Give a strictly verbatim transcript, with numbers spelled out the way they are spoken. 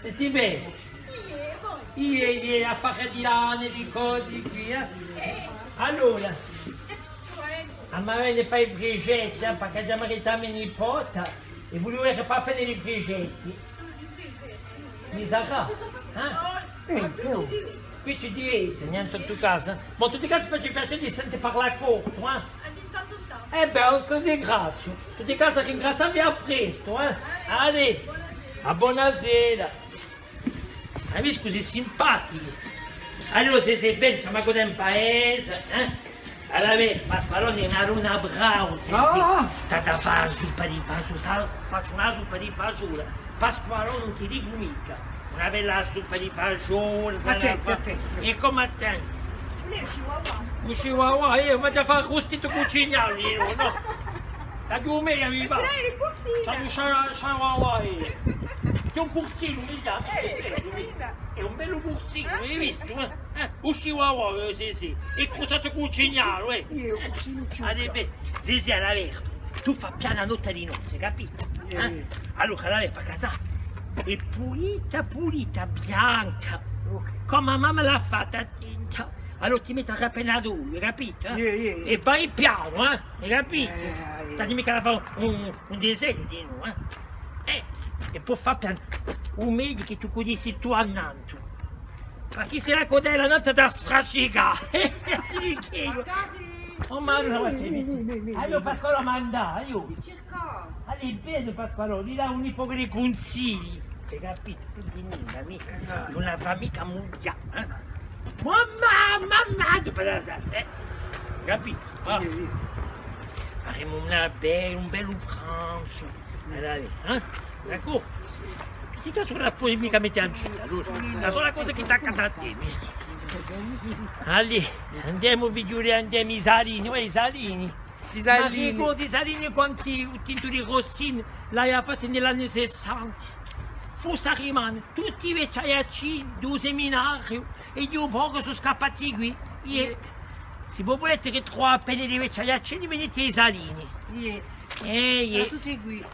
Senti bè? Iè, iè, affari di lana, di cosi quì, eh? Allora, emu da vene pà i frigetti, eh, perchè aghju da marità a me nipota, è vulia vene pà appena i frigetti. Mi sarà, eh? Eh, più. Quì ci deve esse, niente in tuttu casu, eh? Ma in tuttu casu mi face piacè di sente parlà corsu, eh? Eh bè, ti ringraziu. In tuttu casu ringraziami à prestu, eh? Allez, à bonasera. Avete vistu cusì simpatichi? Allora, sè, sè, bè, ci emu da godè in paese, eh? Allora, bè, Pasqualone hè una, una brava, sè, sè. Ah! T'hà da fà a suppa di fasgiò, sa-, facciu una suppa di fasgiò. Pasqualone, ùn ti dicu micca. Una bella suppa di fasgiò, attenti, attenti. È cumu attenti? Un chihuahua. Un chihuahua, eiu, m'aghju da fà u rustitu cù u cinghiale, eiu, nò? T'aghju megliu, mi pare. Lei hè cursina. S'aghju scià-, scià-, eiu. Hè un cursinu, mi chjama. Eh, cursina. Hè un bellu cursinu, ai vistu, eh? Eh, u chihuahua, eh, sè, sè. Hè cruzatu cù u cinghiale, eh. Eiu, cursinu, cursinu. Allez, bè, sè, sè, à l'avveru. Tù fà pianu a notte di nozze, capitu? Eh? Allora, à l'avveru, pà casà hè pulita, pulita, bianca. Ok. Cum'è a mamma l'hà fatta, tinta. Allora ti metti appena d'oliu, capitu, eh? Iè, iè, iè. È vai pianu, eh? Ai capitu? Eh, eh, eh. T'aghju micca da fà un, un, un disegnu dinò, eh? Eh, è po fà pianu, u megliu chì tù cudissi tù annantu. Ma chì sarà codella nata da strascicà? Oh, ma nò, ma chì mi... Allora Pasqualò, manda, aiò. Allez, bè, Pasqualò, li dà un pocu di cunsigli. Ai capitu? Tù dinò, micca, ùn la fà micca mughjà, eh? Mamma, mamma, tù poi la sai, eh? Capitu? Ah. Iè, iè. Faremu una be-, un bellu pranzu. Allez, eh? D'accordu? Ti cassu ùn la poi micca mette in ghjiru, allora. A sola cosa chì t'accade à tè. Allez, andemu, figlioli, andemu, i Salini, uè, i Salini. I Salini. Ma ricordi i Salini quandu u tintu di Rossini l'avia fattu in l'anni sessanta? Fussi à rimane, tutti i vechji aiaccini di u seminariu è di u Borgu sò scappati quì. Iè. Sì vo vulete ritruvà appena di vechji aiaccini, venite à i Salini. Iè. Eh, iè. Sò tutti quì.